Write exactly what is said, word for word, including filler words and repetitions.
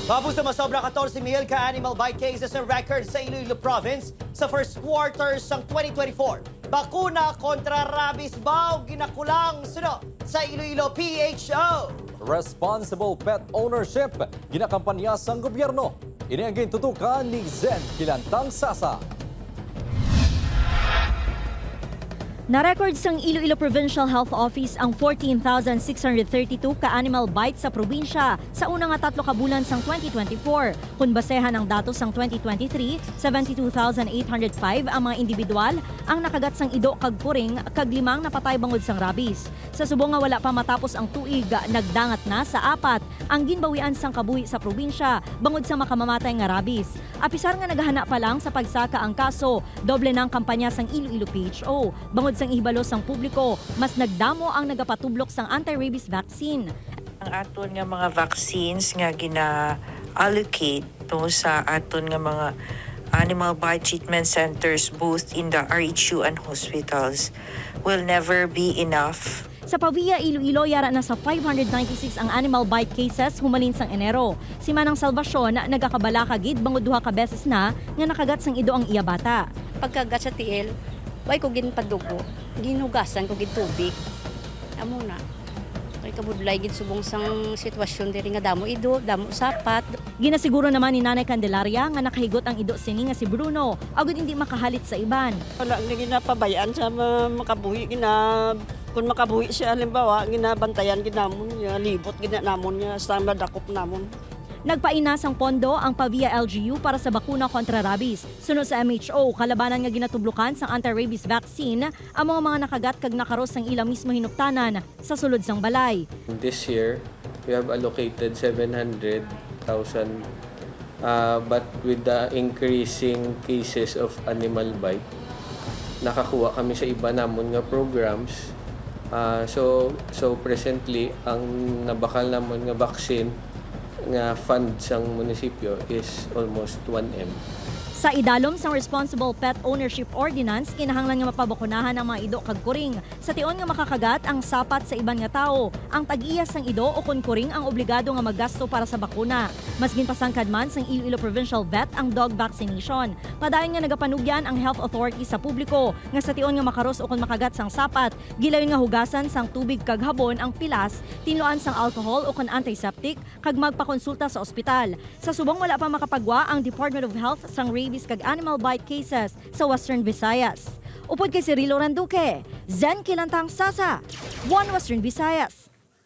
Mabus na masobra katorse mil ka animal bite cases ang record sa Iloilo Province sa first quarter sang twenty twenty-four. Bakuna kontra rabies baw ginakulang suno sa Iloilo P H O. Responsible pet ownership, ginakampanya sang gobyerno. Ini ang gintutukan ni Zen Kilantang Sasa. Na-record sang Iloilo Provincial Health Office ang fourteen thousand six hundred thirty-two ka animal bites sa probinsya sa una nga tatlo ka bulan sang twenty twenty-four. Kon basehan ang datos sang twenty twenty-three, seventy-two thousand eight hundred five ang mga individual ang nakagat sang ido kag kuring, kag lima ang napatay bangod sang rabies. Sa subong nga wala pa matapos ang tuig, nagdangat na sa apat ang ginbawian sang kabuhi sa probinsya bangod sa makamamatay nga rabies. Apisar nga nagahana pa lang sa pagsaka ang kaso, doble na ang kampanya sang Iloilo P H O. Bangod sang ihibalo sang publiko, mas nagdamo ang nagapatublok sang anti-rabies vaccine. Ang aton nga mga vaccines nga gina-allocate, no, sa aton nga mga animal bite treatment centers, both in the R H U and hospitals, will never be enough. Sa Pavia, Iloilo, yara na sa five hundred ninety-six ang animal bite cases humalin sang Enero. Si Manang Salvacion nagakabalaka gid bangod duha ka beses na nga nakagat sang ido ang iya bata. Pagkagat sa tiil, way ko ginpadugo. Ginugasan ko gid tubig. Amo na. Kay kabudlay gid subong sang sitwasyon diri nga damo ido, damo sapat. Ginasiguro naman ni Nanay Candelaria nga nakahigot ang ido sini nga si Bruno, agud indi makahalit sa iban. Wala na ginapabayaan sa ma-, makabuhi gina-, kung makabuhi siya, halimbawa, ginabantayan gid namon niya, libot gid na namon niya, sa madakop namon. Nagpaina sang pondo ang Pavia L G U para sa bakuna kontra rabies. Suno sa M H O, kalabanan nga ginatublokan sang anti-rabies vaccine ang mga, mga nakagat kag nakaros sang ila mismo hinuptanan sa sulod sang balay. This year, we have allocated seven hundred thousand, ah, but with the increasing cases of animal bite, nakakuha kami sa iba namon nga programs. Ah, so, so presently, ang nabakal namon nga vaccine nga fund sang munisipyo is almost one M. Sa idalom sang Responsible Pet Ownership Ordinance, kinahanglan nga mapabakunahan ang mga ido kag kuring. Sa tion nga makakagat ang sapat sa iban nga tawo, ang tag-iya sang ido ukon kuring ang obligado nga maggasto para sa bakuna. Mas ginpasangkad man sang Iloilo Provincial Vet ang dog vaccination. Padayon nga nagapanugyan ang health authority sa publiko nga sa tion nga makaros ukon makagat sang sapat, gilayon nga hugasan sang tubig kag habon ang pilas, tinluan sang alcohol ukon antiseptic, kag magpakonsulta sa ospital. Sa subong wala pa makapagwa ang Department of Health sang rabies kag animal bite cases sa Western Visayas. Upod kay Cirilo Randuque, Zen Kilantang Sasa, One Western Visayas.